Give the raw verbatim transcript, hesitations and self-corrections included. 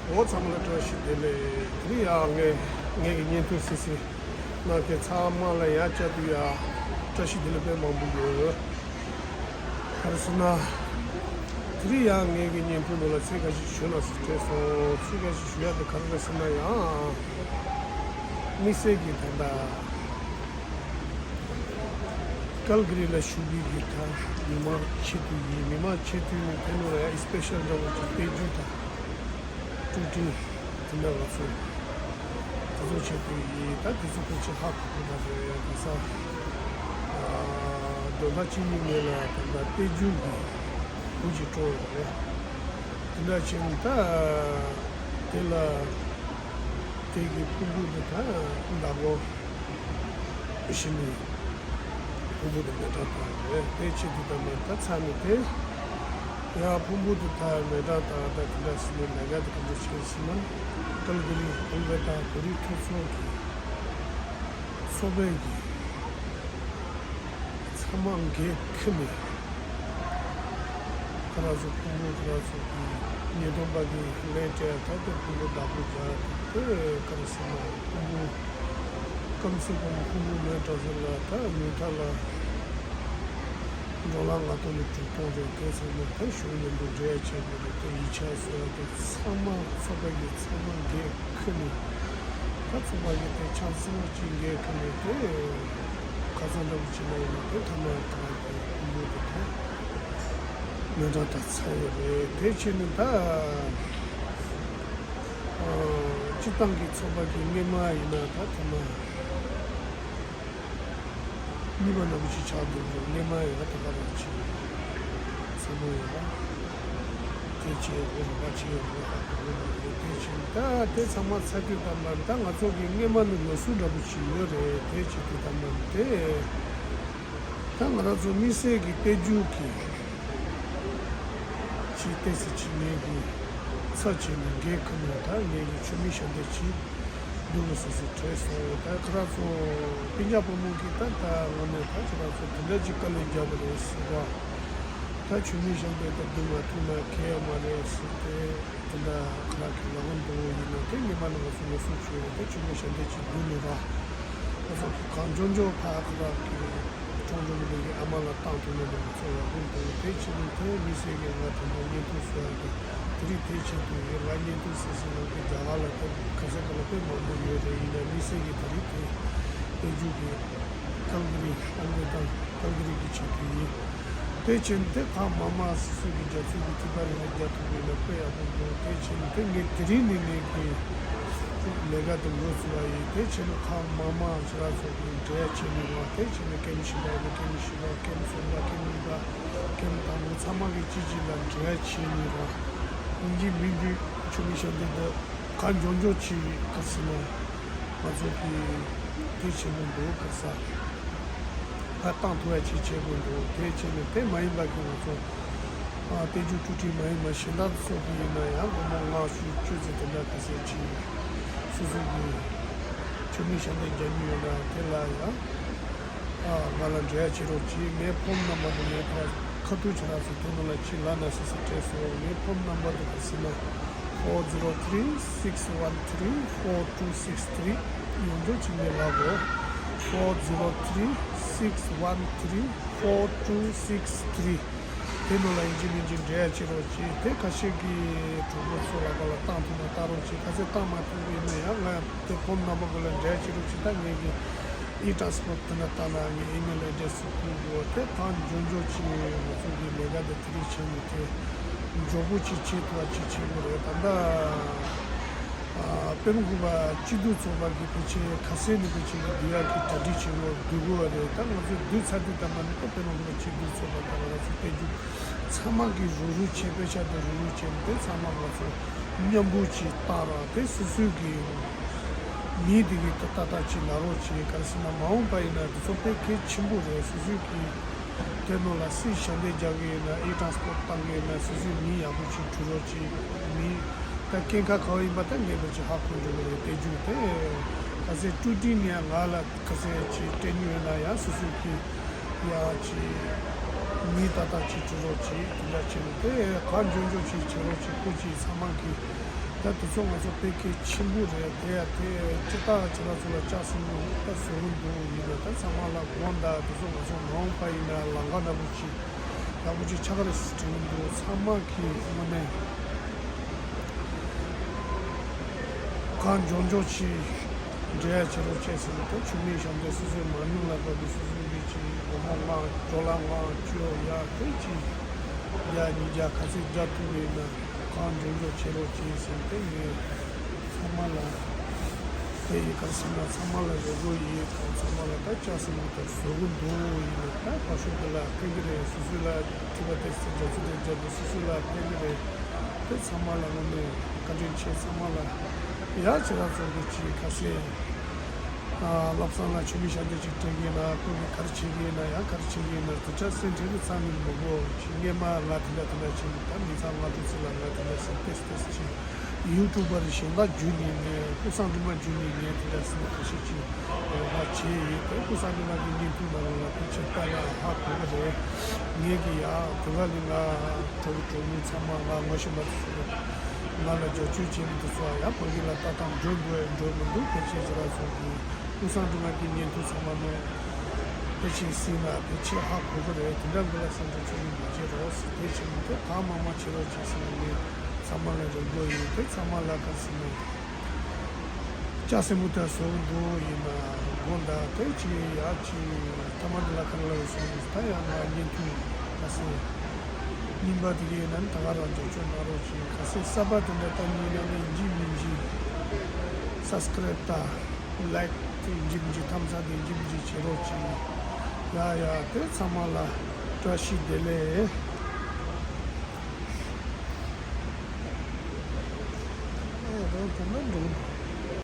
འོ་ཚང་མ་ལ་བཀྲ་ཤིས་བདེ་ལེགས། དེ་རིང་ཡང་ངས་ངེད་ཀྱི་བརྙན་ཐུང་སི་སི་ནང་གི་ཚང་མ་ལ་ཡང་བསྐྱར་དུ་ཡང་བཀྲ་ཤིས་བདེ་ལེགས་དཔེ་མང་པོ་ཡོད། ག་རེ་ཟེར་ན། དེ་རིང་ཡང་ངེད་ཀྱི་བརྙན་ཐུང་ནང་ལ་ཚིག་ཁ་ཤས་ཞུ་ན་ཟེར་དྲན་སོང་། ཚིག་ཁ་ཤས་ཞུ་ཡ་དེ་ག་རེ་རེད་ཟེར་ན། ཡང་དམིགས་བསལ་གྱི་ད་ལྟ་ཀལ་ག་རི་ལ་བཞུགས་པའི་གི་ད་མི་མང་ཆེད་དུ་ཡིན། མི་མང་ཆེད་དུ་ནི་དེ་ནང་ལ་ཡང་སི་པེ་ཤལ་འདྲ་བོ་ཅིག་དཔེ་རྒྱུན་དང་ཀྲུ་ཀྲི་དེ་འདྲ་ང་ཚོ་དེ་ཚོ་ཆེད་དུ་ཡིན། ད་དེ་ཚོ་ཕལ་ཆེར་ཧ་གོ་གི་མ་རེད། ཡང་ག་ས་ཨ་དོན་དག་གཅིག་གཉིས་ངེད་ལ་ད་ལྟ་དཔེ་རྒྱུན་གྱི་བུ་ཅིག་སྤྲོ་བ་རེད། དེ་འདྲ་བྱས་ནས་ད་དེ་ལ་དེ་གི་ཕུང་པོ་དེ་ད་བདག་པོ་བྱས་ནས་ཕུང་པོ་དེ་མེ་སྲེག་བཏང་རེད། དེ་ཆེད་དུ་ད་མེ་ད་ཚར་ནས་དེ་ཡང་ཕུང་པོ་དེ་ད་མེ་སྲེག་བཏང་ད་དེ་འདྲ་བྱས་ནས་ལས་ཀ་དེ་ག་འདྲ་བྱས་ཟེར་ན། ཀལ་ག་རི་ཨལ་བྷར་ཊ་བོད་རིགས་ཐོན་ཚོགས་ཀྱི་ཚོགས་པའི་གི་ཚང་མ་འགན་འཁུར་ནས། ཁ་ར་ཚོ་ཕུང་པོ་ཁ་ར་ཚོ་གི་ཉེས་རྡུང་པ་གི་ལན་སྤྲད་ད་དེ་ཕུང་པོ་བདག་པོ་རྒྱག་དེ་ག་རེ་ཟེར་ན། ཕུང་པོ་སྐམ་སེ་སྐམ་ཕུང་པོ་མེ་སྲེག་ཟེར་ལ་ད་ཉུང་མཐའ་ལ་འགྲོ་ལ་ང་ཏོ་ལ་གྲུབ་གཏོང་རེད། དེ་ཚང་མ་ད་གཞུང་ལ་འདུག་འབྲེལ་བྱེད་དགོས་རེད། དེ་ཡིག་ཆ་བཟོ་ཡ་དེ་ཚང་མ་ཚོགས་པ་གི་ཚང་མ་འགན་ཁུར་ནས། ད་ཚོགས་པ་གི་དེ་ཆ་ཚང་མ་གཅིག་འགན་ཁུར་ནས་དེ་ག་ཚང་འདྲ་པོ་བྱེད་ན་ཡིན་ན་དེ་ཐ་མ་ད་དེ་ཕུང་པོ་དེ་ད་མེ་སྲེག་ད་ཚར་ཡོད་རེད། དེ་བྱས་ནས་ད་སྤྱི་བཏང་གི་ཚོགས་པ་གི་སྔས་མ་ཡིན་ན་ད་ཐ་མ་གཉིས་པ་འདྲ་པོ་ཅིག་ཆགས་འདུག་རེད། སྔས་མ་ཡིན་ན་ད་ག་རང་ཅིག་ཚང་མ་ཡོད་ར། དེ་བྱས་རེད། རོགས་པ་བྱས་ཡོད་རེད། ཧ་གོ་གི་མ་རེད། དེ་བྱས་ད་དེ་ཚང་མ་ཚར་དུས་ད་མ་ད་ང་ཚོ་གི་སྔས་མ་ནི་ལོ་གསུམ་འདྲ་པོ་ཅིག་ཡོད་རེད། དེ་བྱས་དུས་ད་མ་དེ་ད་ང་རང་ཚོ་དམིགས་བསལ་གྱི་དཔལ་འབྱོར་གྱི་ཅིག་ཏོག་ཙམ་ཅིག་ངེད་ཀྱི་ཚབ་བྱས་ནས་འགན་ཁུར་ནས་ད་ངེད་ཀྱི་མཆོད་མེ་ཞལ་འདེབས་ཅིག་འདུག་གི་སོ་སོ་བྲེལ་སོང་། ད་ཁ་ར་ཚོ་སྤུན་ཀྱག་བུ་མོ་གིས་ད་ད་ངོ་ནས་ད་ཁྱེད་རང་ཚོ་དེ་འདྲ་ཅིག་དཀའ་ལས་བརྒྱབ་པ་རེད་ཟེར་བ། ད་མཆོད་མེ་ཞལ་འདེབས་ད་འདུག་མ་ཐུབ་ན་ཁེལ་ཡ་མ་རེད་ཟེར་ཏེ། དེ་འདྲ་ཁ་ར་གི་ལ་འོང་འདུག་ཡིན་ན་དེ་ཉི་མ་ནི་ང་ཚོ་ངོ་སོ་ཆུ་ཡོད་དེ་མཆོད་མེ་ཞལ་འདེབས་ཅིག་འདུག་ནི་ར། ང་ཚོ་གང་འབྱོར་འབྱོར་ཕ་ཁ་ར་གི་གྲོང་འབྲོག་མི་ལས་ཀྱི་ཨ་མ་ལ་བཏང་ཐུབ་ན་ནི་ང་ཚོ་ཡག་པོ་འདུག་དེ་ཕྱིན་ནས་དེ་མི་སེར་གྱི་ང་དེ་འདྲ་བརྙན་ཐུང་བཟོ་ཡ་དེ་དེ་རིགས་དེ་ཆེད་དུ་ཡོད། ང་བརྙན་ཐུང་བཟོས་ཟིན་ནང་གི་རྒྱ་གར་ལ་དེ་ག་ཚད་ག་ལ་དཔེ་མང་པོ་ཡོད་རེད། ཡིན་ན་མི་སེར་གྱི་དེ་རིགས་དེ་དཔེ་རྒྱུགས་ཀྱི་ཀལ་ག་རི་ཨ་མི་དང་ཀལ་ག་རི་གི་ཆེད་དུ་ཡིན། དེ་ཕྱིན་དེ་གང་མང་མང་སོ་སོ་གི་རྒྱ་ཚུལ་གྱི་ཐིག་པ་རེ་རེ་རྒྱག་ཐུབ་པ་ཡིན་ན་དཔེ་ཡག་པོ་འདུག་དེ་ཕྱིན་དེ་ངས་དེ་རིང་ནས་ངས་ཀྱི་ལས་ཀ་དེ་འགོ་ཚུགས་པ་ཡིན། དེ་ཕྱིན་གང་མང་མང་ཁྱེད་རང་ཚོ་གི་འབྲེལ་བ་བྱེད་ནས་ཡོང་བ། དེ་ཕྱིན་ཀེམ་བཞི་པ་ཡིན་ན་ཀེམ་བཞི་པ། ཀེམ་གསུམ་པ། ཀེམ་གཉིས་པ། ཀེམ་དང་པོ་ཚང་མ་གི་གཅིག་གཅིག་ལ་འབྲེལ་བ་བྱེད་ནས་ཡོང་བ། ཡིན་གཅིག་མིན་གཅིག་མཆོད་མེ་ཞལ་འདེབས་འདི་གང་མགྱོགས་མགྱོགས་ཅིག་ག་ཟེར་ན་ང་ཚོ་གི་དེ་བྱེད་དགོས་འདུག་ག་ས། ཕར་བཏང་ཐུབ་ཡ་ཅིག་བྱེད་དགོས་འདུག་དེ་བྱས་ནས་དེ་མ་ཡིན་པ་གི་ང་ཚོ་ཨ་དཔལ་འབྱོར་ཀྲུ་ཀྲི་མ་ཡིན་པ་གཞན་དག་ཚོ་གི་ཡིན་ན་ཡང་སྒོར་མོ་ལྔ་བཅུ་བཅུ་ཙམ་དེ་འདྲ་ག་ཚད་ཅིག་སོ་སོ་གི་མཆོད་མེ་ཞལ་འདེབས་རྒྱག་མྱོང་ཡོད་ན་དེ་ལ་ཡང་ཨ་ང་ལ་འབྲེལ་བ་བྱེད་རོགས་གྱིས། ངའི་ཕོན་ནམ་བར་དུ་ངས་ཕར་ཁ་ཐུག་བྱེད་རོགས་ཟེར་དེ་ནང་ལ་ཅིག་ལབ་ན་ཟེར་ཟེར་དྲན་སོང་། ངའི་ཕོན་ནམ་བར་དུ་ག་ཟེར་ན། Four zero three six one three four two six three། ཡོངས་རྫོགས་ཅིག་ནས་ལབ་དགོས། Four zero three six one three four two six three། དེ་ནང་ལ་ཡིན་གཅིག་མིན་གཅིག་འབྲེལ་བ་བྱེད་རོགས་གྱིས། དེ་ཁ་ཤས་ཀྱིས་གྲོགས་པོ་ཚོ་ལ་ག་ལ་བཏང་ཐུབ་ན་བཏང་རོགས་གྱིས། ག་ཚད་བཏང་མ་ཐུབ་པ་ཡིན་ན་ཡང་ང་དེ་ཕོན་ནམ་བར་སྐོར་ལ་འབྲེལ་བ་བྱེད་རོགས་གྱིས། ད་ངས་ཀྱི་ཨི་ཊཱན་སི་པོར་ཊི་དེ་འདྲ་བཏང་ན་ངའི་ཨི་མེལ་ཨེ་ཌི་རེ་སི་ཕུལ་དགོས། དེ་གང་མགྱོགས་མགྱོགས་ཅིག་ང་ཚོ་གི་ལས་ཀ་དེ་དེ་རིང་བྱས་ནས་དེ་མགྱོགས་པོ་ཅིག་བྱེད་ཐུབ་པ་ཅིག་བྱེད་དགོས་རེད། ད་ལྟ་ཨ་དཔལ་མགོན་པ་སྐྱིད་སྡུག་ཚོགས་པ་གི་ཕལ་ཆེར་ཁ་སང་ནས་ཕལ་ཆེར་གི་བསྡུ་ཡག་གི་གྲ་སྒྲིག་བྱེད་དགོས། བསྡུ་དགོས་པ་རེད། ད་ང་ཚོ་བསྡུ་ཚར་དུས་ད་མ་ནི་ད་དཔལ་མགོན་པ་སྐྱིད་སྡུག་ཚོགས་པ་དང་ང་ཚོ་དཔལ་འབྱོར་ཚང་མ་གི་རུག་རུག་བྱས། དཔེ་ཆ་དེ་རུག་རུག་བྱས་ནས་དེ་ཚང་མ་ང་ཚོ་མཉམ་པོ་ཅིག་བཏང་རོགས། དེ་སོ་སོའི་གི་མི་དེ་གི་ཏག་ཏག་ཅིག་ལབ་རོགས་བྱེད། ག་རེ་ཟེར་ན་མ་འོངས་པ་ཡིན་ན་དེ་ཚོ་དཔེ་གལ་ཆེན་པོ་རེད། སོ་སོའི་གི་དེ་ནང་ལ་སུས་ཞལ་འདེབས་རྒྱག་གི་ཡིན་ན། ཨི་ཊཱན་སི་པོར་ཊི་བཏང་གི་ཡིན་ན་སོ་སོའི་མིང་ཡག་པོ་ཅིག་བྲིས་རོགས་བྱེད། མི་ད་སྐྱེ་ཁ་ག་བ་ཡིན་པ་ད་ངེས་པར་ཅིག་ཧ་གོ་འགྲོ་གི་རེད། དེ་རྒྱུ་དེ་ག་ཚད་ཀྲུ་ཀྲི་ནས་ང་ལ་ག་ཚད་ཅིག་སྤྲད་མྱོང་ཡོད་ན་ཡང་སོ་སོའི་གི་ཡ་ཅིག་མིང་ཏག་ཏག་ཅིག་བྲིས་རོགས་བྱེད། དེ་འདྲ་བྱས་ནས་དེ་གང་མགྱོགས་མགྱོགས་ཅིག་བྱེད་རོགས་བྱེད། སྐུ་མཁྱེན། ཚང་མ་གི་ ད་དེ་ཚོ་ང་ཚོ་དཔེ་གལ་ཆེན་པོ་རེད། དེ་ཡ་དེ་ཅི་ལྟར་ཁྱེད་རང་ཚོ་ལ་ལྕགས་སྲིན་མོ་ད་བཟོ་གི་འདུག་ཡིན་ན། ད་ཚང་མ་ལ་དགོངས་དག་དེ་ཚོ་ང་ཚོ་མ་འོངས་པ་ཡིན་ན་ལམ་ཁ་ནག་པོ་ཅིག་ཡག་པོ་ཅིག་ཆགས་ཀྱི་རེད་ཟེར་དྲན་གྱི་འདུག་ཚང་མ་གི་དངོས་གནས་གང་མགྱོགས་མགྱོགས་ཅིག་འབྲེལ་ཡ་བྱེད་རོགས་བྱས་ཟེར་ནས། ད་ཆུ་མིག་ཞབས་འདྲེན་སོ་སོའི་མ་ཎི་ལ་བབས་པའི་སོ་སོའི་མི་ཅིག་སྒོར་མོ་ལྔ་ཌོ་ལར་ལྔ་བཅུ་ཡ་དེ་ཅིག་བརྒྱ་ཉིས་བརྒྱ་ག་ཚོད་རྒྱག་ཐུབ་ཡོད་ན། གང་མགྱོགས་མགྱོགས་བྱེད་རོགས་གྱིས་ཟེར་ཏེ། ངས་ཚང་མ་ལ་དེ་ཡི་ག་ཟེར་ན་ཚང་མ་ལ་རེ་སྐུལ་ཡིན། ཚང་མ་ལ་ད་ལྕགས་སྲིན་མོ་དེ་བཟོ་གི་འདུག་ཡིན་ན། ད་ཕར་ཕྱོགས་དེ་ལ་ཕན་གི་རེད། སོ་སོ་ལ་ཐུབ་པ་དེ་ཚོ་རྒྱབ་སྐྱོར་དེ་རྒྱབ་དེ་སོ་སོ་ལ་ཕན་གི་རེད། དེ་ཚང་མ་ལ་དངོས་གནས་བཀའ་དྲིན་ཆེ། ཚང་མ་ལ་ཡ་ཁྱེད་རང་ཚོ་གི་ཅིག་ག་ཟེར། བློ་བཟང་ལ་ཆུ་མིག་ཞབས་འདྲེན་ཅིག་སྤྲད་ཀྱི་ཡིན་ན། ཁོ་གིས་ག་རེ་བྱེད་ཀྱི་ཡིན་ན། ཡང་ག་རེ་བྱེད་ཀྱི་ཡིན་ན། དེ་འདྲ་སེམས་ཁྲལ་གྱི་རྩ་ནས་མི་དགོས། ཅིག་སྔས་མ་ང་དེ་འདྲ་དེ་འདྲ་བྱས་ནས། ད་མི་ཚང་ལྔ་དྲུག་ཙམ་ལ་ང་དེ་འདྲ་ཟེར་ཏེ་ཏེ་ཅིག་ཡུ་ཊུབ་པར་གཞན་དག་བརྒྱུད་ནས། ངས་ཀུན་བཟང་སྒྲོལ་མ་བརྒྱུད་ནས་ངས་དེ་འདྲ་ཟེར་ཁ་ཤས་ཅིག་རོགས་པ་བྱས་ཡོད། དེ་ཀུན་བཟང་སྒྲོལ་མ་གི་བརྙན་ཐུང་ནང་ལ་ཕལ་ཆེར་ལྟ་ན་ཧ་གོ་གི་རེད། ངས་གི་ཡ་དེ་ག་ལས་ང་གྲོགས་གྲོགས་མོ་ཚང་མ་ང་ངོ་ཤེས་པ་དེ་ཚོ་ང་ལ་རྒྱབ་སྐྱོར་བྱེད་མི་དེ་ཚོ་ཡང་བོད་སྐད་ལ་ལྟ་སྟངས་འགྲོ་འགྲོ་འགྲོ་མི་འདུག་ཕལ་ཆེར་ཁྱེད་རང་ཚོ་གི་ཀུན་བཟང་སྒྲོལ་མ་གི་བརྙན་ཐུང་ཚང་མ་ནོར་ཕལ་ཆེར་གཟིགས་ན་ཕལ་ཆེར་ཧ་གོ་གི་རེད། དེ་འདྲ་མི་ལ་སེམས་ཁྲལ་ཆུང་ཆུང་མ་བྱེད་རོགས་ཟེར། དེ་བྱས་ནས་དེ་གང་མང་མང་བྱེད་རོགས་བྱེད་ཟེར་ནས་ངས་ཚང་མ་ལ་རེ་སྐུལ་ཡིན། དེ་ཚང་མ་ལ་ག་རེ་ཟེར་ན། ལྕགས་སྲིན་མོ་དེ་བཟོ་གི་འདུག་ཡིན་ན་དགོངས་དག་དེ་ཅིག་ཡ་ཅིག་ཐ་མ་འདི་ལ་ག་རེ་ལབ་ཡོད་ཟེར་ན། ད་ཡང་ང་བརྙན་ཐུང་ག་ཟེར་རྙིང་པ་དེ་གའི་ནང་ད་ག་རང་རྒྱབ་སྐྱོར་གནང་རོགས་ཅིག་ག་ཟེར་གསར་པ་དེ་འདྲ་ལྟ་མཁན་ཡིན་ན་ཡིན་གཅིག་མིན་གཅིག་སབ་སི་ཀ་རེབ་དང་ལའེག་དེ་ཡིན་གཅིག་མིན་གཅིག་ཐམ་ཚ་དེ་ཡིན་གཅིག་མིན་གཅིག་བྱེད་རོགས་ཅིག་ཡ་ཡ་དེ་ཚང་མ་ལ་བཀྲ་ཤིས་བདེ་ལེགས། ཨེ་རང་དེ་ན་འགྲོ་